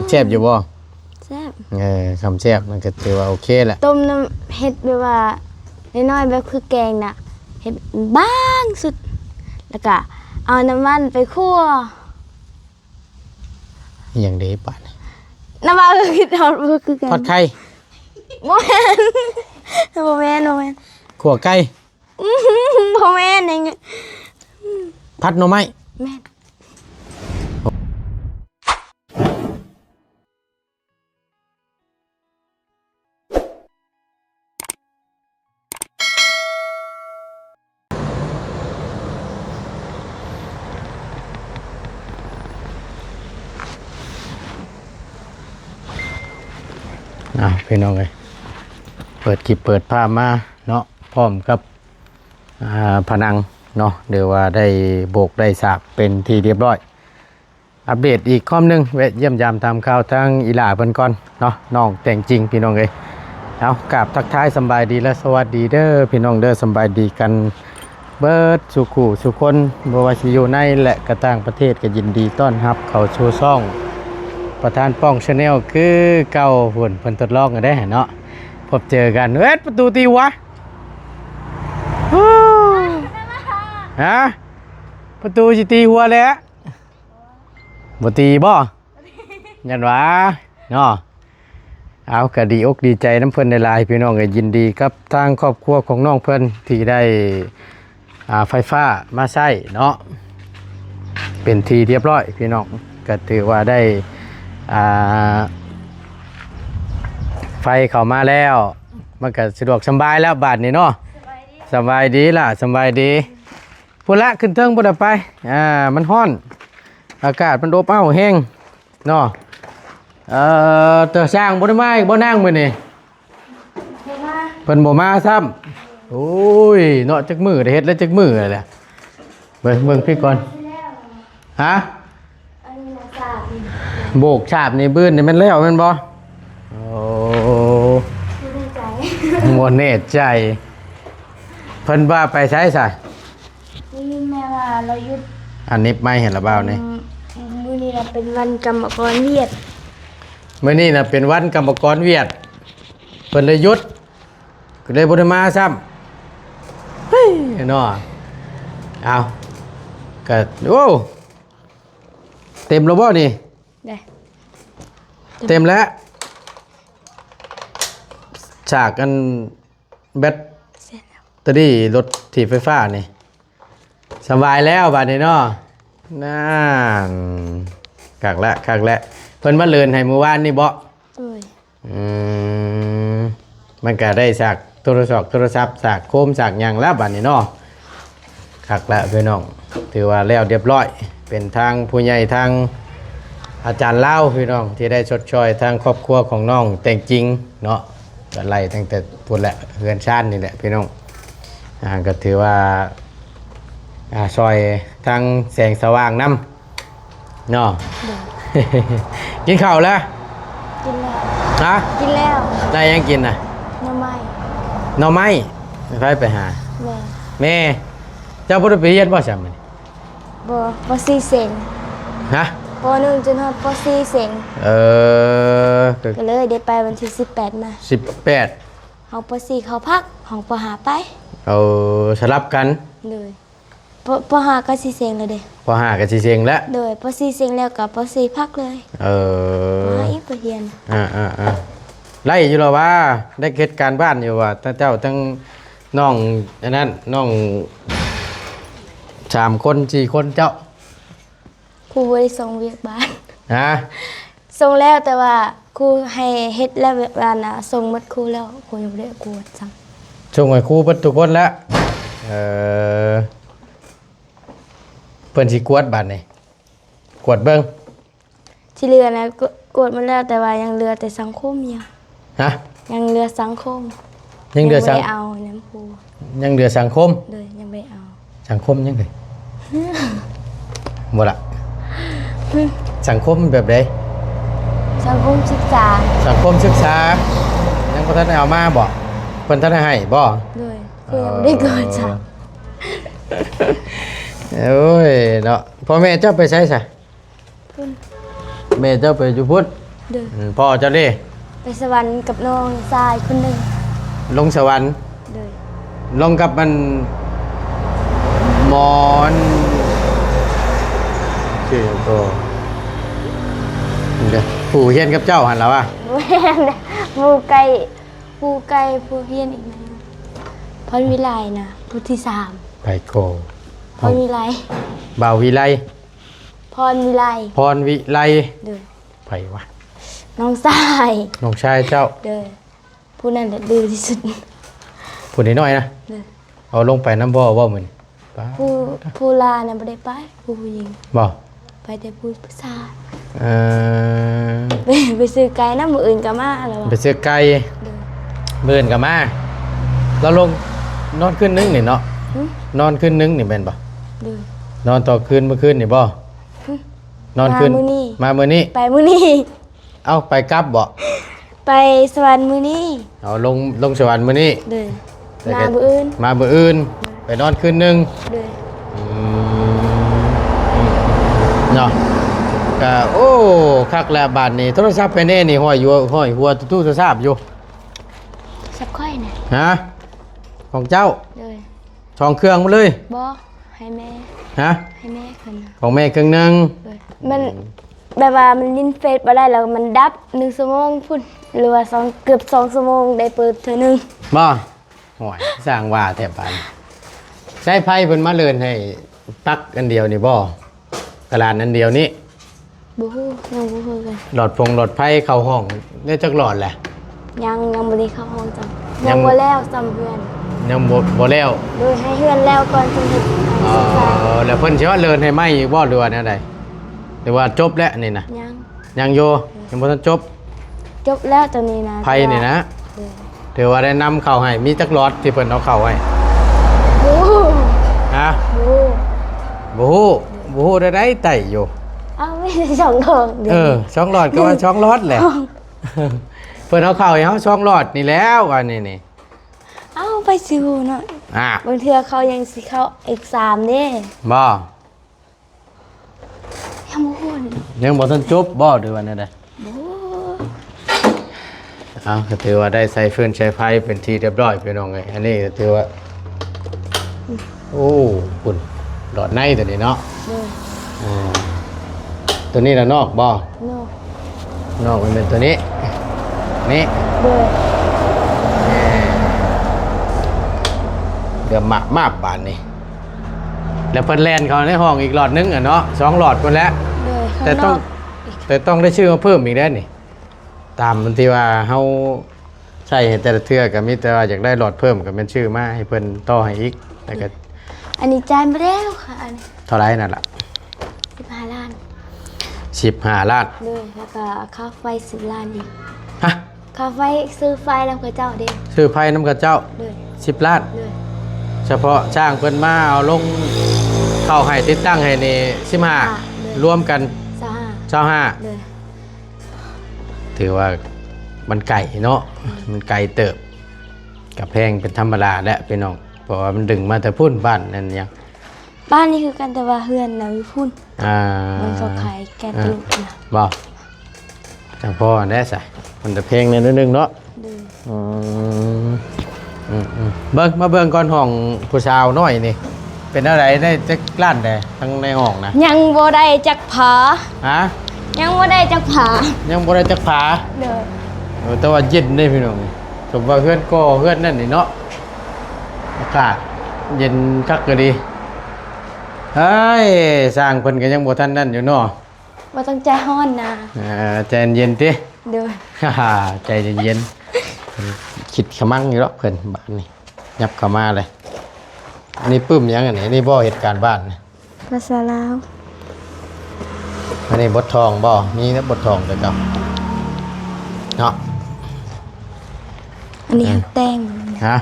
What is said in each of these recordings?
ແຊບຢູ່ບໍ່? ແຊບ. ເອີ ຄຳແຊບມັນກໍຖືວ່າໂອເຄແຫຼະ. ຕົ້ມນ້ຳ ເຮັດແບບວ່ານ້ອຍໆ ແບບຄືແກງນະ ເຮັດບາງສຸດ ແລ້ວກະເອົານ້ຳມັນໄປຂົ້ວ. ອີ່ຫຍັງເດບາດນີ້? ນ້ຳມັນຄື ຄື ຄືແກງ ທອດໄຂ່. ບໍ່ແມ່ນ ບໍ່ແມ່ນ ບໍ່ແມ່ນ. ຂົ້ວໄກ່. ບໍ່ແມ່ນຫຍັງ. ຜັດໜໍ່ໄມ້. ແມ່ນ. ອ້າວ ພີ່ນ້ອງເອີຍ ເປີດຄລິບເປີດພາບມາເນາະ ພ້ອມກັບ ອ່າ ຜະໜັງເນາະ ຫຼືວ່າໄດ້ໂບກໄດ້ສາກເປັນທີ່ຮຽບຮ້ອຍ. ອັບເດດອີກຄອມໜຶ່ງ ແວະຢ້ຽມຢາມຖາມຂ່າວທາງອີ່ຫຼ້າເພິ່ນກ່ອນເນາະ ນ້ອງແຕງຈິງ ພີ່ນ້ອງເອີຍ. ເອົາ ກາບທັກທາຍສຳບາຍດີ ແລະ ສະຫວັດດີເດີ ພີ່ນ້ອງເດີ ສຳບາຍດີກັນເບິດສູ່ຄູ່ສູ່ຄົນ ບໍ່ວ່າຊິຢູ່ໃນ ແລະ ກະຕ່າງປະເທດ ກໍຍິນດີຕ້ອນຮັບເຂົ້າສູ່ຊ່ອງປະທານປ້ອງ Channel ຄືເກົ່າ. ພຸ້ນ ເພິ່ນທົດລອງກັນເດ້ເນາະ ພົບເຈີກັນ. ເອີດ ປະຕູຕີຫົວ ຮະ ປະຕູຊິຕີຫົວແຫຼະ. ບໍ່ຕີບໍ່? ຢ້ານວ່າເນາະ. ເອົາ ກະດີອົກດີໃຈນຳເພິ່ນຫຼາຍໆ ພີ່ນ້ອງເອີຍ. ຍິນດີກັບທາງຄອບຄົວຂອງນ້ອງເພິ່ນທີ່ໄດ້ ອ່າ ໄຟຟ້າມາໃຊ້ເນາະ ເປັນທີ່ຮຽບຮ້ອຍ ພີ່ນ້ອງ. ກະຖືວ່າໄດ້ ອ່າ ໄຟເຂົ້າມາແລ້ວ ມັນກະສະດວກສະບາຍແລ້ວບາດນີ້ເນາະ. ສະບາຍດີຫຼ້າ ສະບາຍດີ. ພຸ້ນລະ ຂຶ້ນເທິງພຸ້ນລະໄປ ອ່າ ມັນຮ້ອນ ອາກາດມັນອົບອ້າວແຮງເນາະ. ເອີ ແຕ່ຊ່າງບໍ່ໄດ້ມາອີກບໍ່ນາງມື້ນີ້? ບໍ່ມາ ເພິ່ນບໍ່ມາຊ້ຳ. ໂອ້ຍເນາະ ຈັກມື້ໄດ້ເຮັດແລ້ວ ຈັກມື້ແລ້ວ ເບິ່ງ ເບິ່ງພີ້ກ່ອນ. ຮະ? ອັນນີ້ນະສາບນີ້ ໂບກສາບນີ້ ບືນນີ້ແມ່ນແລ້ວແມ່ນບໍ່? ໂອ້ ບໍ່ແນ່ໃຈ ບໍ່ແນ່ໃຈ. ເພິ່ນວ່າໄປໃສຊະ? ໄດ້ຍິນແມ່ວ່າລາວຢຸດ. ອັນນີ້ໄມ້ໃຫ້ລະບ່າວນີ້ ອືມ ມື້ນີ້ນະເປັນວັນກຳມະກອນຫວຽດ. ມື້ນີ້ນະເປັນວັນກຳມະກອນຫວຽດ ເພິ່ນເລີຍຢຸດ ກໍເລີຍບໍ່ໄດ້ມາຊ້ຳ. ເຮີ້ຍເນາະ. ເອົາ ກະ ໂອ້ ເຕັມແລ້ວບໍ່ນີ້? ໄດ້ ເຕັມແລ້ວ. ສາກອັນແບັດເຕີຣີລົດຖີບໄຟຟ້ານີ້ ສະບາຍແລ້ວບາດນີ້ເນາະ. ນັ້ນ ຄັກແລ້ວ ຄັກແລ້ວ. ເພິ່ນມາເລີນໃຫ້ມື້ວານນີ້ບໍ? ໂດຍ. ອືມ ມັນກະໄດ້ສາກໂທລະສັບ ໂທລະສັບ ສາກໂຄມ ສາກຫຍັງແລ້ວບາດນີ້ເນາະ. ຄັກແລ້ວພີ່ນ້ອງ ຖືວ່າແລ້ວຮຽບຮ້ອຍ. ເປັນທາງຜູ້ໃຫຍ່ ທາງອາຈານລາວ ພີ່ນ້ອງ ທີ່ໄດ້ຊົດຊ່ອຍທາງຄອບຄົວຂອງນ້ອງແຕງຈິງເນາະ. ກະໄລ່ຕັ້ງແຕ່ພຸ້ນແຫຼະ ເຮືອນຊານນີ້ແຫຼະພີ່ນ້ອງ. ອ່າ ກະຖືວ່າ ອ່າ ຊ່ອຍທາງແສງສະຫວ່າງນຳ ເນາະ. ໂດຍ. ກິນເຂົ້າແລ້ວ? ກິນແລ້ວ. ຮະ? ກິນແລ້ວ. ໄດ້ຫຍັງກິນນະ? ໜໍ່ໄມ້. ໜໍ່ໄມ້? ໃຜໄປຫາ? ແມ່. ແມ່. ເຈົ້າບໍ່ໄດ້ໄປຮຽນບໍ່ຊະມື້ນີ້? ບໍ່. ປໍສີ່ເສັງ. ຮະ? ປໍໜຶ່ງຈົນຮອດປໍສີ່ເສັງ. ເອີ ກໍ ກໍເລີຍໄດ້ໄປວັນທີສິບແປດມາ. ສິບແປດ. ຫ້ອງປໍສີ່ເຂົ້າພັກ ຫ້ອງປໍຫ້າໄປ. ເອີ ສະຫຼັບກັນ. ໂດຍ. ປໍ ປໍຫ້າກໍຊິເສັງແລ້ວເດ້. ປໍຫ້າກໍຊິເສັງແລ້ວ. ໂດຍ. ປໍສີ່ເສັງແລ້ວກໍປໍສີ່ພັກເລີຍ. ເອີ ປໍຫ້າອີກໄປຮຽນ. ອ່າໆໆ ໄດ້ຢູ່ແລ້ວວ່າ ໄດ້ເຮັດການບ້ານຢູ່ວ່າ ທັງເຈົ້າທັງນ້ອງ ອັນນັ້ນ ນ້ອງສາມຄົນ ສີ່ຄົນເຈົ້າ. ຄູບໍ່ໄດ້ສົ່ງວຽກບ້ານ. ຮະ? ສົ່ງແລ້ວ ແຕ່ວ່າຄູໃຫ້ເຮັດແລ້ວ ແບບວ່ານະ ສົ່ງໝົດຄູແລ້ວ ຄູຍັງບໍ່ໄດ້ກວດຊ້ຳ. ສົ່ງໃຫ້ຄູເບິດທຸກຄົນແລ້ວ. ເອີ ເພິ່ນຊິກວດບາດນີ້ ກວດເບິ່ງ. ທີ່ເຫຼືອນະ ກວດ ກວດໝົດແລ້ວ ແຕ່ວ່າຍັງເຫຼືອແຕ່ສັງຄົມຢູ່. ຮະ? ຍັງເຫຼືອສັງຄົມ. ຍັງເຫຼືອສັງ ຍັງບໍ່ໄດ້ເອົານຳຄູ. ຍັງເຫຼືອສັງຄົມ? ໂດຍ. ຍັງບໍ່ໄດ້ເອົາ. ສັງຄົມຫຍັງເດ? ບໍ່ລະ. ສັງຄົມແບບໃດ? ສັງຄົມສຶກສາ. ສັງຄົມສຶກສາ ຍັງບໍ່ທັນໄດ້ເອົາມາບໍ? ເພິ່ນທັນໄດ້ໃຫ້ບໍ? ໂດຍ. ເອີ ຄືຍັງບໍ່ໄດ້ກວດຊ້ຳ. ໂອ້ຍເນາະ. ພໍ່ແມ່ເຈົ້າໄປໃສຊະ? ພຸ້ນ. ແມ່ເຈົ້າໄປຢູ່ພຸ້ນ? ໂດຍ. ອືມ ພໍ່ເຈົ້າເດ? ໄປສະຫວັນກັບນ້ອງຊາຍຄົນໜຶ່ງ. ລົງສະຫວັນ? ໂດຍ. ລົງກັບມັນ ໝອນ ຊື່ຫຍັງກໍ ເດີ ຜູ້ຮຽນກັບເຈົ້າຫັ້ນລະວະ? ບໍ່ແມ່ນ ໝູ່ໃກ້ ຜູ້ໃກ້ຜູ້ຮຽນອີກນະ ພອນວິໄລນະ ຜູ້ທີສາມ. ໃຜກໍ? ພອນວິໄລ. ບ່າວວິໄລ? ພອນວິໄລ. ພອນວິໄລ. ໂດຍ. ໃຜວະ? ນ້ອງຊາຍ. ນ້ອງຊາຍເຈົ້າ? ໂດຍ. ຜູ້ນັ້ນແຫຼະດື້ທີ່ສຸດ. ຜູ້ນ້ອຍໆນະ? ໂດຍ. ເອົາລົງໄປນຳພໍ່ບໍ່ມື້ນີ້? ປາດ ຜູ້ ຜູ້ຫຼ້ານະບໍ່ໄດ້ໄປ ຜູ້ຍິງ. ບໍ່? ໄປແຕ່ຜູ້ຊາຍ. ເອີ ໄປ ໄປຊື້ໄກ່ນຳ ມື້ອື່ນກໍມາແລ້ວ. ໄປຊື້ໄກ່. ໂດຍ. ມື້ອື່ນກໍມາ. ລາວລົງນອນຄືນໜຶ່ງນີ້ເນາະ? ຫຶ? ນອນຄືນໜຶ່ງນີ້ແມ່ນບໍ່? ໂດຍ. ນອນຕໍ່ຄືນມື້ຄືນນີ້ບໍ່? ຫຶ? ນອນຄືນ ມາມື້ນີ້ ມາມື້ນີ້ ໄປມື້ນີ້. ເອົ້າ ໄປກັບບໍ່? ໄປສະຫວັນມື້ນີ້. ເອົາ ລົງ ລົງສະຫວັນມື້ນີ້. ໂດຍ. ແລ້ວກໍມາມື້ອື່ນ ມາມື້ອື່ນ. ໂດຍ. ໄປນອນຄືນໜຶ່ງ. ໂດຍ. ອືມ ເນາະ ກະ ໂອ້ ຄັກແລ້ວບາດນີ້. ໂທລະສັບໄຜແນ່ນີ້ ຫ້ອຍຢູ່ ຫ້ອຍຫົວຕູ້ໂທລະສັບຢູ່. ສັບຂ້ອຍນະ. ຮະ? ຂອງເຈົ້າ? ໂດຍ. ສອງເຄື່ອງໝົດເລີຍ? ບໍ່ ໃຫ້ແມ່. ຮະ? ໃຫ້ແມ່ເພິ່ນ. ຂອງແມ່ເຄື່ອງໜຶ່ງ. ໂດຍ. ມັນ ອືມ ແບບວ່າມັນຫຼິ້ນເຟສບໍ່ໄດ້ ແລ້ວມັນດັບໜຶ່ງຊົ່ວໂມງພຸ້ນ ຫຼືວ່າສອງ ເກືອບສອງຊົ່ວໂມງໄດ້ເປີດເທື່ອໜຶ່ງ. ບໍ່? ໂອ້ຍ ຊ່າງວ່າແທ້ບາດ. ໃຊ້ໄຟເພິ່ນມາເລີນໃຫ້ປັກອັນດຽວນີ້ບໍ່? ກະລານອັນດຽວນີ້? ບໍ່ຮູ້ ຍັງບໍ່ຮູ້ຄືກັນ. ຫຼອດຟົງຫຼອດໄຟເຂົ້າຫ້ອງໄດ້ຈັກຫຼອດແຫຼະ? ຍັງ ຍັງບໍ່ໄດ້ເຂົ້າຫ້ອງຊ້ຳ. ຍັງ ຍັງບໍ່ແລ້ວຊ້ຳເຮືອນ. ຍັງບໍ່ ບໍ່ແລ້ວ. ໂດຍ ໃຫ້ເຮືອນແລ້ວກ່ອນຈຶ່ງເຮັດ. ອໍ ແລ້ວເພິ່ນຊິມາເລີນໃຫ້ໃໝ່ອີກບໍ່ ຫຼືວ່າແນວໃດ? ຫຼືວ່າຈົບແລ້ວນີ້ນະ? ຍັງ. ຍັງຢູ່. ໂດຍ. ຍັງບໍ່ທັນຈົບ. ຈົບແລ້ວໂຕນີ້ນະ ໄຟນີ້ນະ. ໂດຍ. ຖືວ່າໄດ້ນຳເຂົ້າໃຫ້ ມີຈັກຫຼອດທີ່ເພິ່ນເອົາເຂົ້າໃຫ້? ບໍ່ຮູ້. ຮະ? ບໍ່ຮູ້. ບໍ່ຮູ້. ໂດຍ. ບໍ່ຮູ້ໄດ້ໃດໄຕ້ຢູ່. ເອົ້າ ມີແຕ່ສອງຫຼອດ. ເອີ ສອງຫຼອດ ກໍວ່າສອງຫຼອດແຫຼະ. ເພິ່ນເອົາເຂົ້າໃຫ້ເຮົາສອງຫຼອດນີ້ແລ້ວ ອັນນີ້ນີ້. ເອົ້າ ໄປຊິຮູ້ເນາະ. ອ່າ ບາງເທື່ອເຂົາຍັງຊິເຂົ້າເອກສາມເດ້. ບໍ່? ຍັງບໍ່ຮູ້. ຍັງບໍ່ທັນຈົບບໍ່ ຫຼືວ່າແນວໃດ? ບໍ່. ເອົ້າ ກໍຖືວ່າໄດ້ໃສ່ຟືນໃສ່ໄຟເປັນທີ່ຮຽບຮ້ອຍ ພີ່ນ້ອງເອີຍ. ອັນນີ້ກໍຖືວ່າ ໂອ້ ພຸ້ນ ຫຼອດໃນຕົວນີ້ເນາະ. ໂດຍ. ອ່າ ຕົວນີ້ລະນອກບໍ່? ນອກ. ນອກມັນເປັນຕົວນີ້ ນີ້. ໂດຍ. ເຫຼືອມມາບໆບາດນີ້. ແລ້ວເພິ່ນແລ່ນເຂົ້າໃນຫ້ອງອີກຫຼອດໜຶ່ງອະເນາະ ສອງຫຼອດພຸ້ນແຫຼະ. ໂດຍ. ແຕ່ຕ້ອງ ແຕ່ຕ້ອງໄດ້ຊື້ມາເພີ່ມອີກແລ້ວນີ້ ຕາມທີ່ວ່າເຮົາໃຊ້ໃຫ້ແຕ່ລະເທື່ອ ກໍມີແຕ່ວ່າຢາກໄດ້ຫຼອດເພີ່ມ ກໍແມ່ນຊື້ມາໃຫ້ເພິ່ນຕໍ່ໃຫ້ອີກ. ແລ້ວກໍ ອັນນີ້ຈ່າຍມາແລ້ວຄ່າ ອັນນີ້. ເທົ່າໃດນັ້ນລະ? ສິບຫ້າລ້ານ. ສິບຫ້າລ້ານ. ໂດຍ. ແລ້ວກໍຄ່າໄຟສິບລ້ານອີກ. ຮະ? ຄ່າໄຟ ຊື້ໄຟນຳເຂົາເຈົ້າເດ້. ຊື້ໄຟນຳເຂົາເຈົ້າ. ໂດຍ. ສິບລ້ານ. ໂດຍ. ສະເພາະຊ່າງເພິ່ນມາເອົາລົງເຂົ້າໃຫ້ ຕິດຕັ້ງໃຫ້ນີ້ ສິບຫ້າ. ໂດຍ. ລວມກັນ ຊາວຫ້າ. ຊາວຫ້າ. ໂດຍ. ຖືວ່າມັນໄກເນາະ. ອືມ. ມັນໄກເຕີບ ກະແພງເປັນທຳມະດາແຫຼະພີ່ນ້ອງ ເພາະວ່າມັນດຶງມາແຕ່ພຸ້ນ ບ້ານນັ້ນຫຍັງ. ບ້ານນີ້ຄືກັນ ແຕ່ວ່າເຮືອນນະຢູ່ພຸ້ນ. ອ່າ ມັນກໍຂາຍແກ່ ອ່າ ຕະລຸກນະ. ບໍ່? ຈັ່ງພໍຫັ້ນແຫຼະຊະ ມັນຈະແພງແດ່ໜ້ອຍໜຶ່ງເນາະ. ໂດຍ. ອືມ ອືມໆ ເບິ່ງ ມາເບິ່ງກ່ອນ ຫ້ອງຜູ້ສາວນ້ອຍນີ້ ເປັນແນວໃດ ໄດ້ຈັກລ້ານແດ່ ທັງໃນຫ້ອງນະ? ຍັງບໍ່ໄດ້ຈັກຜາ. ຮະ? ຍັງບໍ່ໄດ້ຈັກຜາ. ຍັງບໍ່ໄດ້ຈັກຜາ. ໂດຍ. ເອີ ແຕ່ວ່າເຢັນເດ້ພີ່ນ້ອງ ສົມວ່າເຮືອນກໍເຮືອນນັ້ນນີ້ເນາະ ອາກາດເຢັນຄັກກະດີ. ເຮີ້ຍ ຊ່າງເພິ່ນກໍຍັງບໍ່ທັນນັ້ນຢູ່ເນາະ ບໍ່ຕ້ອງໃຈຮ້ອນນະ. ເອີ ໃຈເຢັນໆຕິ. ໂດຍ. ໃຈເຢັນໆ ຄິດຂະມັງຢູ່ດອກເພິ່ນ ບາດນີ້ ຫຍັບເຂົ້າມາເລີຍ. ອັນນີ້ປຶ້ມຫຍັງອັນນີ້? ອັນນີ້ບໍ່ເຮັດການບ້ານ? ພາສາລາວ. ອັນນີ້ບົດທອງບໍ່? ມີແຕ່ບົດທອງແຕ່ເກົ່າເນາະ. ອັນນີ້ ອ່າ ຫັດແຕ້ມ. ຮະ?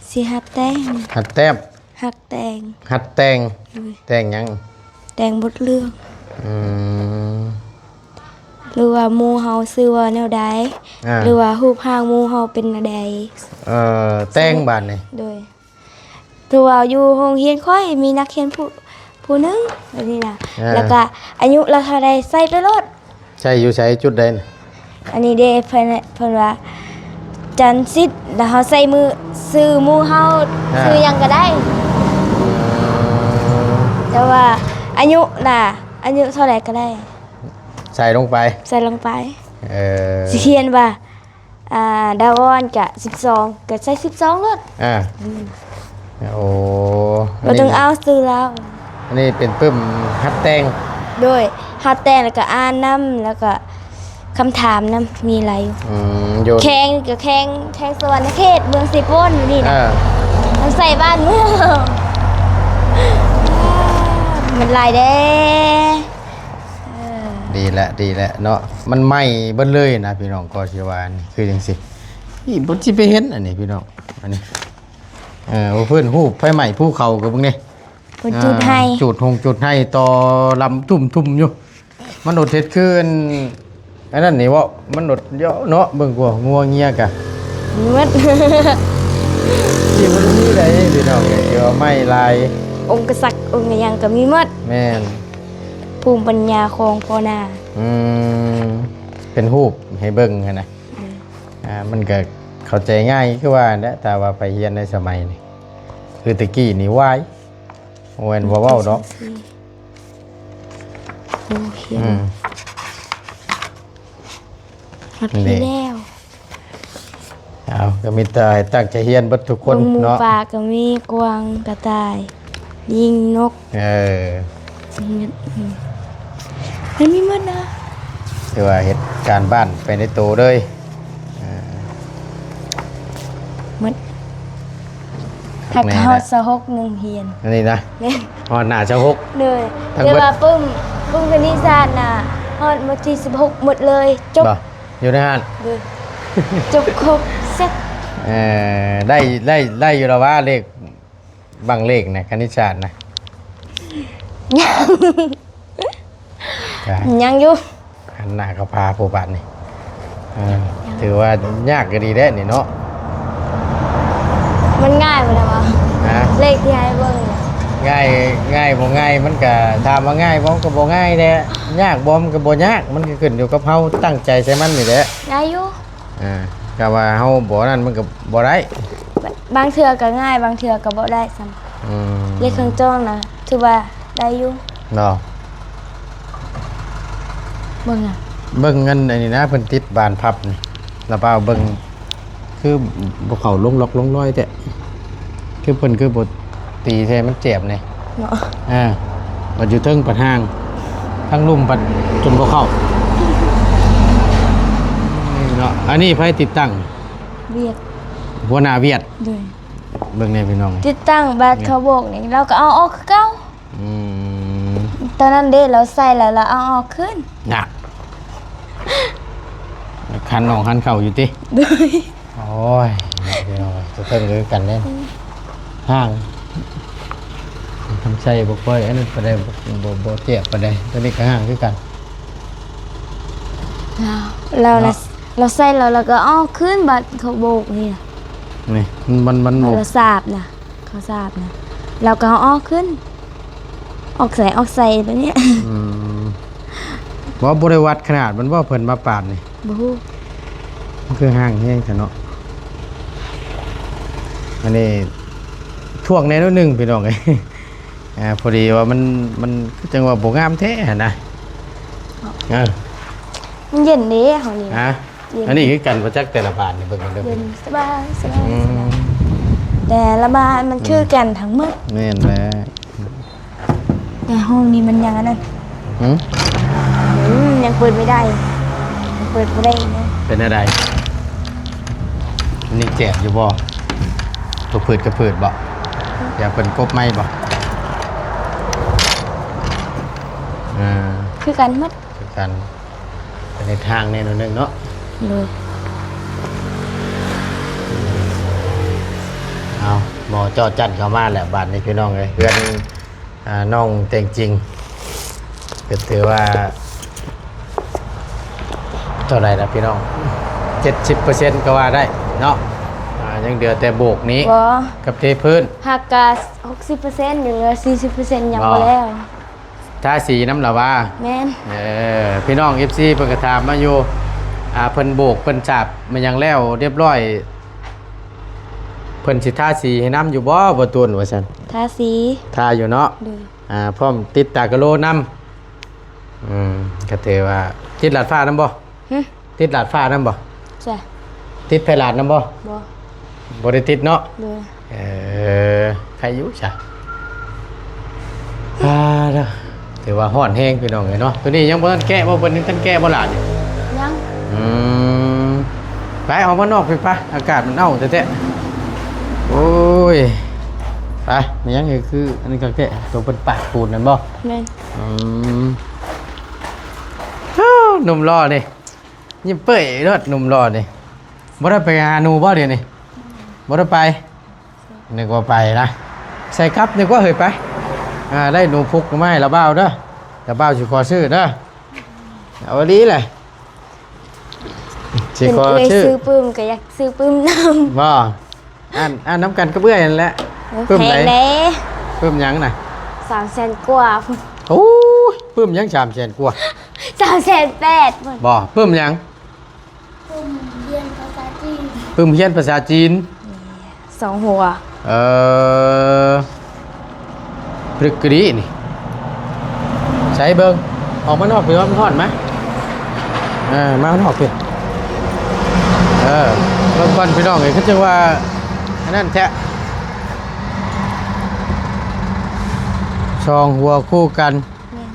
ຊິຫັດແຕ້ມ. ຫັດແຕ້ມ. ຫັດແຕ່ງ. ຫັດແຕ່ງ. ໂດຍ. ແຕ່ງຫຍັງ? ແຕ່ງບົດເລື່ອງ. ອືມ. ຫຼືວ່າໝູ່ເຮົາຊື່ວ່າແນວໃດ? ອ່າ. ຫຼືວ່າຮູບຮ່າງໝູ່ເຮົາເປັນແນວໃດ? ເອີ ແຕ່ງບາດນີ້. ໂດຍ. ຖືວ່າຢູ່ໂຮງຮຽນຂ້ອຍມີນັກຮຽນຜູ້ ຜູ້ໜຶ່ງ ແບບນີ້ນະ. ອ່າ. ແລ້ວກະອາຍຸລາວເທົ່າໃດໃສ່ໄປໂລດ. ໃສ່ຢູ່ໃສ ຈຸດໃດນະ? ອັນນີ້ເດ້ ເພິ່ນ ເພິ່ນວ່າຈັນສິດ ແລ້ວເຮົາໃສ່ມື ຊື່ໝູ່ເຮົາ ອ່າ ຊື່ຫຍັງກໍໄດ້ ແຕ່ວ່າອາຍຸນະ ອາຍຸເທົ່າໃດກໍໄດ້ ໃສ່ລົງໄປ ໃສ່ລົງໄປ ເອີ ຊິຂຽນວ່າ ອ່າ ດາວອນກະສິບສອງ ກະໃສ່ສິບສອງໂລດ ອ່າ ອືມ ໂອ້ ບໍ່ຕ້ອງເອົາຊື່ລາວ ອັນນີ້ເປັນປຶ້ມຮັດແຕ່ງ ໂດຍ ຮັດແຕ່ງ ແລ້ວກະອ່ານນຳ ແລ້ວກະຄຳຖາມນຳ ມີຫຼາຍຢູ່ ອືມ ຢູ່ ແຂວງ ກະແຂວງ ແຂວງສະຫວັນນະເຂດ ເມືອງເຊໂປນຢູ່ນີ້ນະ ເອີ ມັນໃສ່ບ້ານເມືອງ ມັນຫຼາຍເດ້. ເອີ ດີແຫຼະ ດີແຫຼະເນາະ ມັນໄໝ້ເບິດເລີຍນະພີ່ນ້ອງ ກໍຊິວ່ານີ້ຄືຈັ່ງຊີ້ ນີ້ບໍ່ຊິໄປເຫັນອັນນີ້ພີ່ນ້ອງ ອັນນີ້ ເອີ ເພິ່ນຮູບໄຟໄໝ້ພູເຂົາກໍເບິ່ງນີ້ ເພິ່ນຈູດໄຮ່ ຈູດຫົງຈູດໄຮ່ຕໍ່ລຳທຸ່ມໆຢູ່ ມັນອົດເຮັດຄືອັນ ອັນນັ້ນນີ້ເວົ້າ ມັນອົດເຍາະເນາະ ເບິ່ງກວ່າງົວເງຍກະມີໝົດ ທີ່ມັນມີໄດ໋ພີ່ນ້ອງເອີຍ ທີ່ວ່າໄມ້ຫຼາຍ ອົງກະສັກອົງຫຍັງກໍມີໝົດ ແມ່ນ ພູມປັນຍາຂອງພໍ່ນາ ອືມ ເປັນຮູບໃຫ້ເບິ່ງຫັ້ນນະ ອືມ ອ່າ ມັນກໍເຂົ້າໃຈງ່າຍຄືວ່າແຫຼະ ຖ້າວ່າໄປຮຽນໃນສະໄໝນີ້ ຄືແຕ່ກີ້ນີ້ ວາຍ ບໍ່ແມ່ນບໍ່ເວົ້າດອກ ໂອ້ ຂຽນ ອືມ ຮອດພີ້ແລ້ວ ເອົາ ກໍມີແຕ່ໃຫ້ຕັ້ງໃຈຮຽນເບິດທຸກຄົນເນາະ ເບິ່ງໝູປ່າກໍມີ ກວາງ ກະຕ່າຍ ຍິງ ນົກ ເອີ ມັນມີໝົດນະ ຖືວ່າເຮັດການບ້ານໄປໃນໂຕເລີຍ ເອີ ໝົດ ຫາກຮອດຊາວຫົກ ໜຶ່ງຮຽນ ອັນນີ້ນະ ແມ່ນ ຮອດໜ້າຊາວຫົກ ໂດຍ ແຕ່ວ່າປຶ້ມ ປຶ້ມຄະນິດສາດນະ ຮອດມື້ທີສິບຫົກໝົດເລີຍ ຈົບ ຢູ່ໃນຫັ້ນ ໂດຍ ຈົບຄົບເຊັດ ເອີ ໄດ້ ໄດ້ ໄດ້ຢູ່ລະວ່າເລກ ບັ້ງເລກນະ ຄະນິດສາດນະ ຍັງ ຍັງຢູ່ ຫັນໜ້າເຂົ້າພາຜູ້ບາດນີ້ ເອີ ຖືວ່າຍາກກໍດີແລ້ວນີ້ເນາະ ມັນງ່າຍບໍ່ໄດ້ຫວາ ຮະ ເລກທີ່ໃຫ້ເບິ່ງນະ ງ່າຍ ງ່າຍບໍ່ງ່າຍ ມັນກະ ຖາມວ່າງ່າຍບໍ່ ມັນກໍບໍ່ງ່າຍແຫຼະ ຍາກບໍ່ ມັນກໍບໍ່ຍາກ ມັນກໍຂຶ້ນຢູ່ກັບເຮົາຕັ້ງໃຈໃສ່ມັນນີ້ແຫຼະ ງ່າຍຢູ່ ອ່າ ກະວ່າເຮົາບໍ່ນັ້ນມັນກໍບໍ່ໄດ້ ບາງເທື່ອກໍງ່າຍ ບາງເທື່ອກໍບໍ່ໄດ້ຊ້ຳ ອືມ ເລກເຄື່ອງຈອງນະ ຖືວ່າໄດ້ຢູ່ເນາະ ເບິ່ງນະ ເບິ່ງອັນ ອັນນີ້ນະ ເພິ່ນຕິດບານພັບນີ້ ລະເອົາເບິ່ງ ຄືບໍ່ເຂົ້າລົງລັອກລົງລອຍແທ້ ຄືເພິ່ນຄືບໍ່ຕີໃສ່ມັນແຈບແດ່ ເນາະ ອ່າ ບັດຢູ່ເທິງບັດຫ່າງ ທາງລຸ່ມບັດຈົນບໍ່ເຂົ້າ ນີ້ເນາະ ອັນນີ້ໃຜຕິດຕັ້ງ? ວຽດ ຫົວໜ້າວຽດ ໂດຍ ເບິ່ງແດ່ພີ່ນ້ອງ ຕິດຕັ້ງບາດເຂົາໂບກນີ້ ລາວກໍເອົາອອກຄືເກົ່າ ອືມ ຕອນນັ້ນເດ້ ລາວໃສ່ແລ້ວ ລາວເອົາອອກຄືນ ນະ ຄັນອອກຄັນເຂົ້າຢູ່ຕິ ໂດຍ ໂອ້ຍ ພີ່ນ້ອງ ຕົວເທິງກໍຄືກັນເດ້ ອືມ ຫ່າງ ທຳໃສ່ບໍ່ຄ່ອຍອັນນັ້ນປານໃດ ບໍ່ ບໍ່ ບໍ່ແຈບປານໃດ ຕົວນີ້ກໍຫ່າງຄືກັນ ລາວ ລາວນະ ເນາະ ລາວໃສ່ແລ້ວ ລາວກໍເອົາອອກຄືນ ບາດເຂົາໂບກນີ້ນະ ນີ້ ມັນ ມັນ ມັນ ລາວສາບນະ ເຂົາສາບນະ ລາວກໍເອົາອອກຄືນ ອອກໃສ ອອກໃສແບບນີ້ ອືມ ບໍ່ ບໍ່ໄດ້ວັດຂະໜາດມັນບໍ່ ເພິ່ນມາປາດນີ້ ບໍ່ຮູ້ ມັນຄືຫ່າງແຮງແທ້ເນາະ ອັນນີ້ ຖ່ວງແດ່ໜ້ອຍໜຶ່ງພີ່ນ້ອງເອີຍ ອ່າ ພໍດີວ່າມັນ ມັນຄືຈັ່ງວ່າບໍ່ງາມແທ້ຫັ້ນນະ ເອີ ມັນເຢັນເດ້ ຫ້ອງນີ້ ຮະ ເຢັນ ອັນນີ້ຄືກັນບໍ່ຈັກ ແຕ່ລະບານນີ້ເບິ່ງເດີ ເຢັນສະບາຍ ສະບາຍ ອືມ ສະບາຍ ແຕ່ລະບານມັນ ອືມ ຄືກັນທັງໝົດ ແມ່ນແຫຼະ ແຕ່ຫ້ອງນີ້ມັນຍັງອັນນັ້ນ ຫື ອືມ ຍັງເປີດບໍ່ໄດ້ ຍັງເປີດບໍ່ໄດ້ນະ ເປັນແນວໃດ? ມັນຍັງແຈບຢູ່ບໍ່? ຕົວເພີດກໍເພີດບໍ່? ຢາກເພິ່ນກົບໃໝບໍ່? ເອີ ຄືກັນໝົດ ຄືກັນ ເປັນທິດທາງແດ່ໜ້ອຍໜຶ່ງເນາະ ໂດຍ ເອົາ ໝໍເຈາະຈັນເຂົ້າມາແລ້ວບາດນີ້ ພີ່ນ້ອງເອີຍ ເຮືອນ ອ່າ ນ້ອງແຕງຈິງ ກໍຖືວ່າເທົ່າໃດລະພີ່ນ້ອງ ເຈັດສິບເປີເຊັນກໍວ່າໄດ້ເນາະ ອ່າ ຍັງເຫຼືອແຕ່ໂບກນີ້ ບໍ່ ກັບເທພື້ນ ຫາກກະຫົກສິບເປີເຊັນ ຍັງເຫຼືອສີ່ສິບເປີເຊັນ ຍັງບໍ່ ບໍ່ແລ້ວ ທາສີນຳລະວ່າ? ແມ່ນ. ເອີ ພີ່ນ້ອງເອັຟຊີເພິ່ນກໍຖາມມາຢູ່ ອ່າ ເພິ່ນໂບກເພິ່ນສາບມາຫຍັງແລ້ວຮຽບຮ້ອຍ ເພິ່ນຊິທາສີໃຫ້ນຳຢູ່ບໍ່ ບໍ່ຕູນ ວ່າຊັ້ນ? ທາສີ. ທາຢູ່ເນາະ. ໂດຍ. ອ່າ ພ້ອມຕິດຕາກະໂລນຳ. ອືມ ກໍຖືວ່າ ຕິດລາດຟ້ານຳບໍ່? ຫຶ? ຕິດລາດຟ້ານຳບໍ່? ຈ້ະ. ຕິດໄພລາດນຳບໍ່? ບໍ່. ບໍ່ໄດ້ຕິດເນາະ? ໂດຍ. ເອີ ໃຄຢູ່ຊະ. ອ່າ ເດີ ຖືວ່າຮ້ອນແຮງພີ່ນ້ອງເອີຍເນາະ. ໂຕນີ້ຍັງບໍ່ທັນແກະບໍ່? ເພິ່ນຍັງທັນແກະບໍ່ລະນີ້? ຍັງ. ອືມ ໄປ ອອກມານອກພີ້ໄປ ອາກາດມັນເອົ້າແທ້ໆ. ໂອ້ຍ ໄປ ແມ່ນຫຍັງຄື ອັນນີ້ກໍແກະ ໂຕເພິ່ນປາກປູນນັ້ນບໍ່? ແມ່ນ. ອືມ ເອີ ໜຸ່ມຫຼໍ່ນີ້ ຍິ້ມເປີ້ຍໂລດ ໜຸ່ມຫຼໍ່ນີ້. ບໍ່ໄດ້ໄປຫາໜູບໍ່ດຽວນີ້? ບໍ່ໄດ້ໄປ. ນຶກວ່າໄປນະ ໃສ່ກັບ ນຶກວ່າເຮີ້ຍ ໄປ ອ່າ ໄດ້ໜູພຸກມາໃຫ້ລະບ່າວເດີ ລະບ່າວຊິຂໍຊື້ເດີ. ເອົາອີ່ຫຼີແຫຼະ ຊິຂໍຊື້. ເປັນເອື້ອຍຊື້ປຶ້ມ ກໍຢາກຊື້ປຶ້ມນຳ. ບໍ່ ອ່ານ ອ່ານນຳກັນກັບເອື້ອຍຫັ້ນແຫຼະ. ໂອ້ຍ ປຶ້ມໃດ? ແພງເດ້. ປຶ້ມຫຍັງນະ? ສາມແສນກວ່າ. ໂອ້ຍ ປຶ້ມຫຍັງສາມແສນກວ່າ? ສາມແສນແປດພຸ້ນ. ບໍ່ ປຶ້ມຫຍັງ? ປຶ້ມຮຽນພາສາຈີນ. ປຶ້ມຮຽນພາສາຈີນ ສອງຫົວ. ເອີ ລຶກກະດີນີ້ ໃສເບິ່ງ ອອກມານອກພີ້ ມັນຮ້ອນມາ. ເອີ ມານອກພີ້ ເອີ ເບິ່ງກ່ອນພີ່ນ້ອງເອີຍ ຄືຈັ່ງວ່າອັນນັ້ນແທ້. ສອງຫົວຄູ່ກັນ. ແມ່ນ.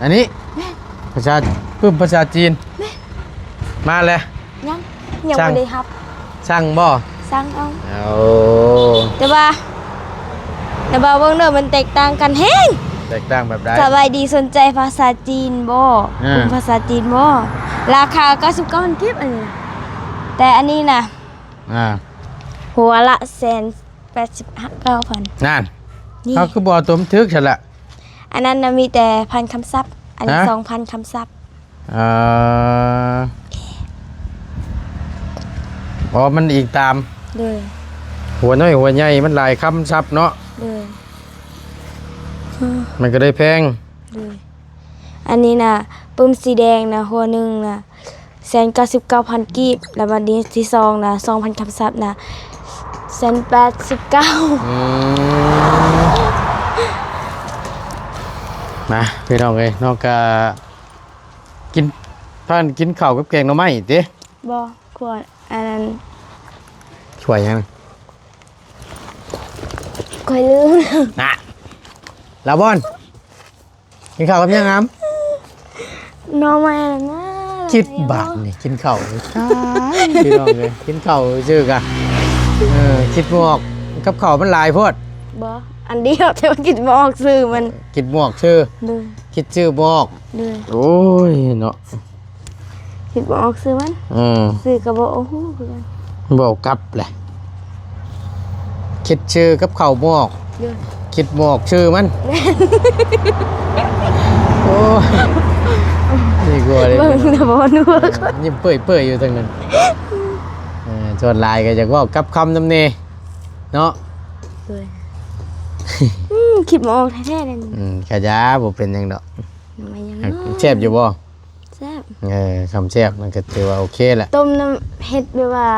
ອັນນີ້ ແມ່ນ ພາສາ ປຶ້ມພາສາຈີນ. ແມ່ນ. ມາແລ້ວ. ຍັງ ຍັງບໍ່ໄດ້ຮັບ. ສັ່ງບໍ່? ສັ່ງເອົາ. ໂອ້ ແຕ່ວ່າ ແຕ່ວ່າເບິ່ງເດີ ມັນແຕກຕ່າງກັນແຮງ. ແຕກຕ່າງແບບໃດ? ສະບາຍດີ ສົນໃຈພາສາຈີນບໍ່? ອ່າ ປຶ້ມພາສາຈີນບໍ່? ລາຄາເກົ້າສິບເກົ້າພັນກີບ ອັນນີ້ນະ ແຕ່ອັນນີ້ນະ ອ່າ ຫົວລະແສນແປດສິບເກົ້າພັນ. ນັ້ນ ນີ້ ເຮົາຄືບໍ່ເອົາຕົວມັນຖືກຊັ້ນລະ? ອັນນັ້ນນະມີແຕ່ພັນຄຳສັບ ອັນນີ້ ຮະ? ສອງພັນຄຳສັບ. ເອີ ອໍ ມັນອີງຕາມ ໂດຍ ຫົວນ້ອຍຫົວໃຫຍ່ ມັນຫຼາຍຄຳສັບເນາະ. ໂດຍ. ມັນກໍເລີຍແພງ. ໂດຍ. ອັນນີ້ນະ ປຶ້ມສີແດງນະ ຫົວໜຶ່ງນະ ແສນເກົ້າສິບເກົ້າພັນກີບ ແລ້ວບັດນີ້ທີສອງນະ ສອງພັນຄຳສັບນະ ແສນແປດສິບເກົ້າ. ອືມ ມາ ພີ່ນ້ອງເອີຍເນາະ ກະກິນ ພາກັນກິນເຂົ້າກັບແກງໜໍ່ໄມ້ຕິ? ບໍ່ ຂົ້ວອັນນັ້ນ. ຂົ້ວຫຍັງ? ຂ້ອຍລືມ. ນະ ລາວອນ ກິນເຂົ້າກັບຫຍັງຫຳ? ໜໍ່ໄມ້ນະ. ຄິດບາດນີ້ ກິນເຂົ້າ ຕາຍ ພີ່ນ້ອງເອີຍ ກິນເຂົ້າຊື່ກະ ເອີ ຄິດບໍ່ອອກ ກັບເຂົ້າມັນຫຼາຍໂພດ. ບໍ່ ອັນດຽວ ແຕ່ວ່າຄິດບໍ່ອອກຊື່ມັນ. ຄິດບໍ່ອອກຊື່. ໂດຍ. ຄິດຊື່ບໍ່ອອກ. ໂດຍ. ໂອ້ຍເນາະ. ຄິດບໍ່ອອກຊື່ມັນ. ເອີ ຊື່ກໍບໍ່ຮູ້ຄືກັນ. ເວົ້າກັບແຫຼະ ຄິດຊື່ກັບເຂົ້າບໍ່ອອກ. ໂດຍ. ຄິດບໍ່ອອກຊື່ມັນ. ແມ່ນ. ໂອ້ຍ ນີ້ກວ່າເດ້. ເບິ່ງແຕ່ບໍ່ຮູ້. ເອີ ຍິ້ມເປີ້ຍໆຢູ່ທາງນັ້ນ. ເອີ ສ່ວນຫຼາຍກໍຢາກເວົ້າກັບຄຳນຳແດ່ເນາະ. ໂດຍ. ອືມ ຄິດບໍ່ອອກແທ້ໆເດ້. ອືມ ຂະຢາ ບໍ່ເປັນຫຍັງດອກ. ໜໍ່ໄມ້ຫຍັງເນາະ? ແຊບຢູ່ບໍ່? ແຊບ. ເອີ ຄຳແຊບມັນກໍຖືວ່າໂອເຄແຫຼະ. ຕົ້ມນ້ຳ ເຮັດແບບວ່າ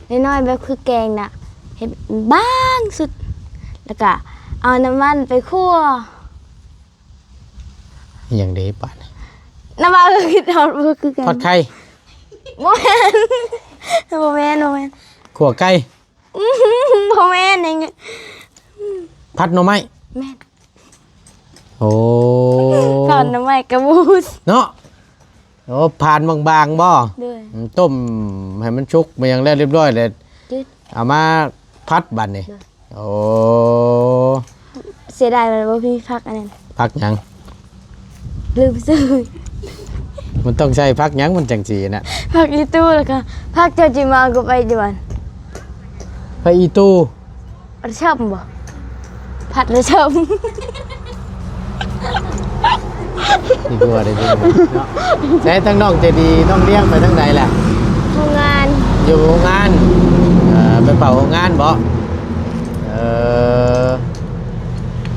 ນ້ອຍໆ ແບບຄືແກງນະ ເຮັດບາງສຸດ ແລ້ວກະເອົານ້ຳມັນໄປຂົ້ວ. ອີຫຍັງເດ້ບາດນີ້? ນ້ຳມັນຄື ເຮົາບໍ່ຄືກັນ. ທອດໄຂ່? ບໍ່ແມ່ນ ບໍ່ແມ່ນ ບໍ່ແມ່ນ. ຂົ້ວໄກ່? ບໍ່ແມ່ນ. ຜັດໜໍ່ໄມ້? ແມ່ນ. ໂອ້ ຜັດໜໍ່ໄມ້ກະບໍ່ເນາະ. ໂອ້ ຜ່ານບາງໆບໍ່? ໂດຍ. ອືມ ຕົ້ມໃຫ້ມັນສຸກມາຫຍັງແລ້ວຮຽບຮ້ອຍແລ້ວ ເອົາມາຜັດບາດນີ້. ໂດຍ. ໂອ້ ເສຍດາຍມັນບໍ່ມີຜັກອັນນັ້ນ. ຜັກຫຍັງ? ລືມຊື່. ມັນຕ້ອງໃສ່ຜັກຫຍັງມັນຈັ່ງຊິນະ? ຜັກອີ່ຕູ່ ແລ້ວກະຜັກເຈົ້າຈິມາກໍໄປດວນ. ໄປອີ່ຕູ່? ລະຊຳບໍ່? ຜັດລະຊຳ. ດີກວ່າ ດີກວ່າເນາະ. ໃສທາງນ້ອງໃຈດີ ນ້ອງລ້ຽງໄປທາງໃດລະ? ໂຮງງານ. ຢູ່ໂຮງງານ. ເອີ ໄປເຝົ້າໂຮງງານບໍ່? ເອີ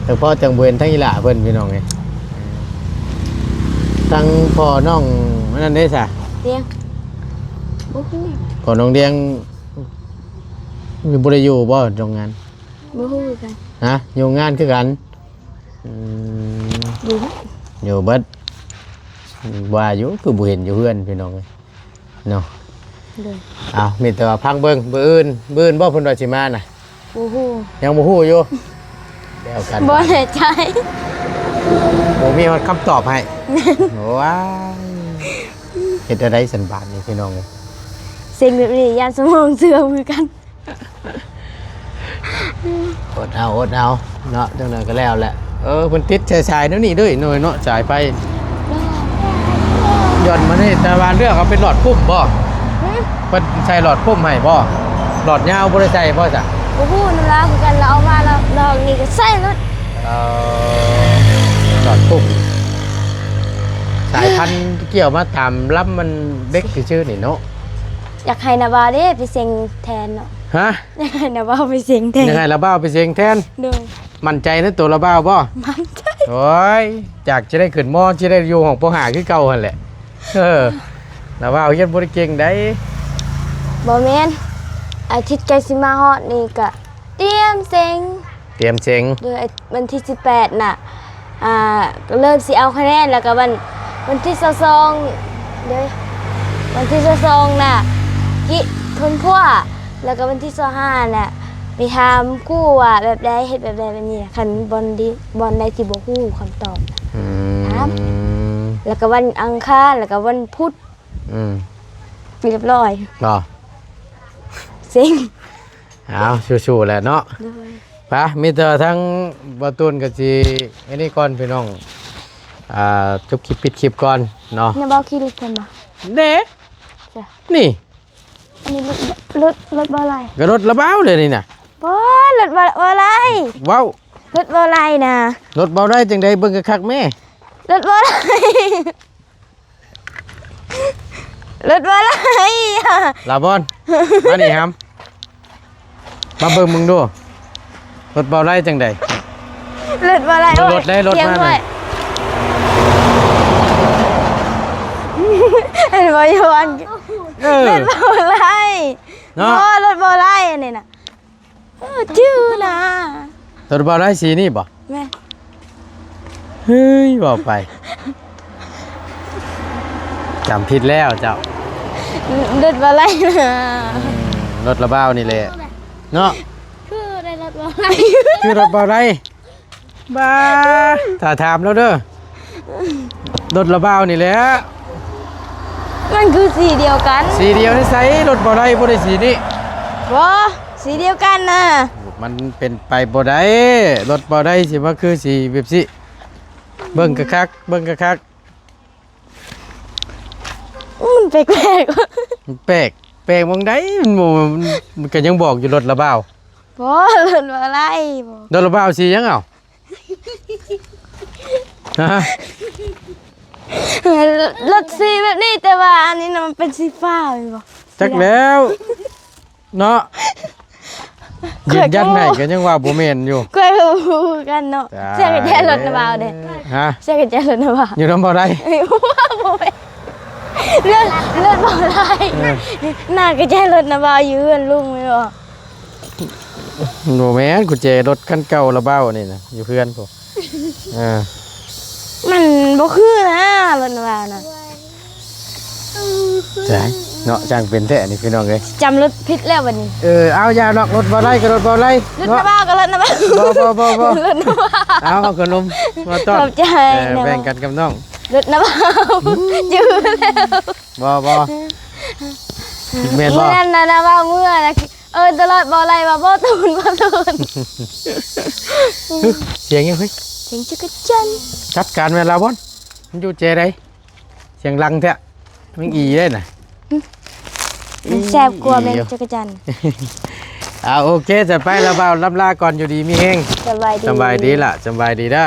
ເອີ ພໍຈັ່ງບໍ່ເຫັນທາງອີ່ຫຼ້າເພິ່ນ ພີ່ນ້ອງເອີຍ. ທາງພໍ່ນ້ອງອັນນັ້ນເດ້ຊະ? ດຽງ ບໍ່ຮູ້. ພໍ່ນ້ອງດຽງ ບໍ່ໄດ້ຢູ່ບໍ່ໂຮງງານ? ບໍ່ຮູ້ຄືກັນ. ຮະ? ຢູ່ໂຮງງານຄືກັນ? ອືມ ຢູ່ ຢູ່ເບິດ. ວ່າຢູ່ ຄືບໍ່ເຫັນຢູ່ເຮືອນ ພີ່ນ້ອງເອີຍ. ເນາະ ໂດຍ. ເອົາ ມີແຕ່ວ່າຟັງເບິ່ງ ມື້ອື່ນ ມື້ອື່ນບໍ່ເພິ່ນວ່າຊິມານະ? ບໍ່ຮູ້ ຍັງບໍ່ຮູ້ຢູ່. ແລ້ວກັນ ບໍ່ແນ່ໃຈ ບໍ່ມີຮອດຄຳຕອບໃຫ້. ໂອ້ຍ ເຮັດແນວໃດຊັ້ນບາດນີ້ ພີ່ນ້ອງເອີຍ? ເສັງແບບນີ້ຢ້ານສະໝອງເສື່ອມຄືກັນ. ອົດເອົາ ອົດເອົາເນາະ ຈັກໜ່ອຍກໍແລ້ວແຫຼະ. ເອີ ເພິ່ນຕິດໃສ່ສາຍແນວນີ້ເດ້ ນ້ອຍເນາະ ສາຍໄຟ ຢ່ອນມານີ້. ແຕ່ວ່າເລືອກເອົາເປັນຫຼອດພຸ້ມບໍ່? ຫື? ເພິ່ນໃສ່ຫຼອດພຸ້ມໃຫ້ບໍ່? ຫຼອດຍາວບໍ່ໄດ້ໃສ່ບໍ່ຊະ? ບໍ່ຮູ້ນຳລາວຄືກັນ ລາວເອົາມາລອກນີ້ກໍໃສ່ໂລດ. ເອີ ຫຼອດພຸ້ມ ສາຍພັນກ່ຽວມາຕາມລຳມັນເດັກຊື່ໆນີ້ເນາະ. ຢາກໃຫ້ນ້າບ່າວເດ້ໄປເສັງແທນເນາະ. ຮະ? ຢາກໃຫ້ນ້າບ່າວໄປເສັງແທນ. ຢາກໃຫ້ນ້າບ່າວໄປເສັງແທນ? ໂດຍ. ໝັ້ນໃຈໃນໂຕນ້າບ່າວບໍ່? ໝັ້ນໃຈ. ໂອ້ຍ ຢາກຈະໄດ້ຂຶ້ນ ມ. ຈະໄດ້ຢູ່ຫ້ອງ ປໍຫ້າ ຄືເກົ່າຫັ້ນແຫຼະ. ເອີ ນ້າບ່າວຮຽນບໍ່ໄດ້ເກັ່ງໃດ. ບໍ່ແມ່ນ ອາທິດໃກ້ຊິມາຮອດນີ້ກະຕຽມເສັງ. ຕຽມເສັງ. ໂດຍ. ວັນທີສິບແປດນະ ອ່າ ກໍເລີ່ມຊິເອົາຄະແນນ ແລ້ວກໍວັນ ວັນທີຊາວສອງ ເດ້ ວັນທີຊາວສອງນະ ກິທົນພົວ ແລ້ວກໍວັນທີຊາວຫ້ານະ ໄປຖາມຄູວ່າແບບໃດ ເຮັດແບບໃດ ແບບນີ້ນະ. ຄັນບ່ອນດີ ບ່ອນໃດທີ່ບໍ່ຮູ້ຄຳຕອບ ອືມ ຖາມ. ແລ້ວກໍວັນອັງຄານ ແລ້ວກໍວັນພຸດ ອືມ ຮຽບຮ້ອຍ ບໍ່ ເສັງ. ເອົາ ສູ້ໆແຫຼະເນາະ. ໂດຍ. ໄປ ມີແຕ່ທາງບ່າວຕູນກໍຊິອັນນີ້ກ່ອນ ພີ່ນ້ອງ ອ່າ ຈົບຄລິບ ປິດຄລິບກ່ອນເນາະ. ນ້າບ່າວຂີ່ລົດເພິ່ນບໍ່? ເດ້ ຈ້ະ ນີ້ ອັນນີ້ລົດ ລົດ ລົດບ່າວໄລ ກໍລົດລາວບ່າວເລີຍນີ້ນະ. ບໍ່ ລົດບ່າວ ບ່າວໄລ ເວົ້າ ລົດບ່າວໄລນະ. ລົດບ່າວໄລຈັ່ງໃດ ເບິ່ງຄັກໆແມ້. ລົດບ່າວໄລ ລົດບ່າວໄລ ລາວບ່ອນ ມານີ້ຫຳ ມາເບິ່ງເບິ່ງດູ ລົດບ່າວໄລຈັ່ງໃດ? ລົດບ່າວໄລ ລົດໃດ ລົດມາ ສຽງ ເຫັນບໍ່ ຢູ່ອັນ ເອີ ລົດບ່າວໄລເນາະ. ບໍ່ ລົດບ່າວໄລອັນນີ້ນະ. ເອີ ຈື່ນະ ລົດບ່າວໄລສີນີ້ບໍ່? ແມ່ນ. ເຮີ້ຍ ເວົ້າໄປ ຈຳຜິດແລ້ວເຈົ້າ. ລົດບ່າວໄລນະ ອືມ ລົດລາວບ່າວນີ້ແຫຼະເນາະ. ຄືໄດ້ລົດບ່າວໄລ ຄືລົດບ່າວໄລ. ບ້າ ຖ້າຖາມລາວເດີ ລົດລາວບ່າວນີ້ແຫຼະ. ມັນຄືສີດຽວກັນ. ສີດຽວໃນໃສ? ລົດບ່າວໄລບໍ່ໄດ້ສີນີ້. ບໍ່ ສີດຽວກັນນະ. ມັນເປັນໄປບໍ່ໄດ້ ລົດບ່າວໄລຊິມາຄືສີແບບຊີ້. ເບິ່ງຄັກໆ ເບິ່ງຄັກໆ. ມັນແປກໆ ມັນແປກ ແປກໝ່ອງໃດ? ມັນບໍ່ ມັນ ມັນກໍຍັງບອກຢູ່ລົດລາວບ່າວ. ບໍ່ ລົດບ່າວໄລບໍ່. ລົດລາວບ່າວສີຫຍັງເອົາ? ຮະ? ລົດສີແບບນີ້ ແຕ່ວ່າອັນນີ້ນະ ມັນເປັນສີຟ້າແມ່ນບໍ່? ຈັກແລ້ວເນາະ. ຢືນຢັນໃຫ້ກໍຍັງວ່າບໍ່ແມ່ນຢູ່. ຂ້ອຍກໍບໍ່ຮູ້ຄືກັນເນາະ. ຕາຍ ໃສ່ກະແຈລົດນຳບ່າວເດ້. ຮະ? ໃສ່ກະແຈລົດນຳບ່າວ ຢູ່ນຳບ່າວໄລ. ບໍ່ແມ່ນ ລົດ ລົດບ່າວໄລ. ເອີ ໜ້າກະແຈລົດນຳບ່າວຢູ່ເຮືອນລຸງແມ່ນບໍ່? ບໍ່ແມ່ນ ກຸນແຈລົດຄັນເກົ່າລາວບ່າວນີ້ນະ ຢູ່ເຮືອນພຸ້ນ. ເອີ ມັນບໍ່ຄືນະ ລົດນຳບ່າວນະ. ໃຊ່ເນາະ ຊ່າງເປັນແທ້ນີ້ພີ່ນ້ອງເອີຍ. ຈຳລົດຜິດແລ້ວບັດນີ້. ເອີ ເອົາ ຢ່າດອກ ລົດບ່າວໄລກໍລົດບ່າວໄລ ລົດນຳບ່າວກໍລົດນຳບ່າວ. ບໍ່ ບໍ່ ບໍ່ ບໍ່ ລົດນຳບ່າວ. ເອົາ ເອົາຂະໜົມມາຕ້ອນ. ຂອບໃຈ. ເອີ ແບ່ງກັນກັບນ້ອງ. ລົດນຳບ່າວ ຈື່ແລ້ວ. ບໍ່ ບໍ່ ແມ່ນບໍ່? ມື້ນັ້ນນະ ນະວ່າເມື່ອນະ ເອີ້ນຕະຫຼອດ ບ່າວໄລວ່າ ບ່າວຕູນ ບ່າວຕູນ. ສຽງຫຍັງເຮີ້ຍ? ສຽງຈັກກະຈັນ. ຈັດການແມ່ນລາວບ່ອນ ມັນຢູ່ແຈໃດ? ສຽງດັງແທ້ ແມງອີເດ້ນະ. ມັນແຊບກວ່າແມງຈັກກະຈັນ. ອ່າ ໂອເຄ ຈະໄປລະບ່າວ ລຳລາກ່ອນ ຢູ່ດີມີແຮງ. ສະບາຍດີ ສະບາຍດີລະ ສະບາຍດີເດີ.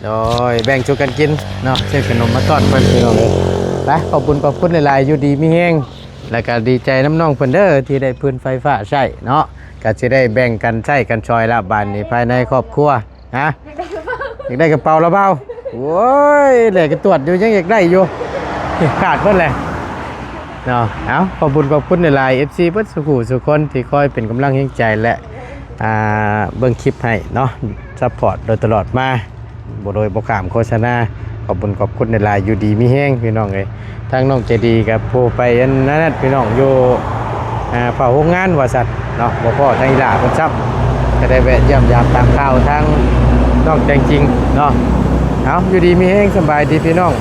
ໂດຍ ແບ່ງສູ່ກັນກິນເນາະ ຊື້ຂະໜົມມາຕ້ອນເພິ່ນ ພີ່ນ້ອງເອີຍ. ໄປ ຂອບຄຸນ ຂອບຄຸນຫຼາຍໆ ຢູ່ດີມີແຮງ ແລ້ວກະດີໃຈນຳນ້ອງເພິ່ນເດີ ທີ່ໄດ້ຟືນໄຟຟ້າໃຊ້ເນາະ. ກະຊິໄດ້ແບ່ງກັນໃຊ້ກັນຊ່ອຍລະ ບາດນີ້ພາຍໃນຄອບຄົວ. ຮະ? ຢາກໄດ້ກະເປົາລະບ່າວ? ໂອ້ຍ ແຫຼະກະຕວດຢູ່ ຍັງຢາກໄດ້ຢູ່ ຂາດເບິດແຫຼະເນາະ. ເອົາ ຂອບບຸນຂອບຄຸນຫຼາຍໆ ເອັຟຊີ ເບິດສູ່ຜູ້ສູ່ຄົນທີ່ຄອຍເປັນກຳລັງແຮງໃຈ ແລະ ອ່າ ເບິ່ງຄລິບໃຫ້ເນາະ ຊັບພອດໂດຍຕະຫຼອດມາ ບໍ່ໂດຍບໍ່ຂ້າມໂຄສະນາ. ຂອບບຸນຂອບຄຸນຫຼາຍໆ ຢູ່ດີມີແຮງພີ່ນ້ອງເອີຍ. ທາງນ້ອງໃຈດີກັບຜູ້ໄປອັນນັ້ນ ພີ່ນ້ອງຢູ່ ອ່າ ເຝົ້າໂຮງງານວ່າຊັ້ນເນາະ ບໍ່ພໍ້ທາງອີ່ຫຼ້າເພິ່ນຊ້ຳ ກະໄດ້ແວະຢ້ຽມຢາມຕາມຂ່າວທາງນ້ອງແຕງຈິງເນາະ. ເອົາ ຢູ່ດີມີແຮງ ສະບາຍດີພີ່ນ້ອງ.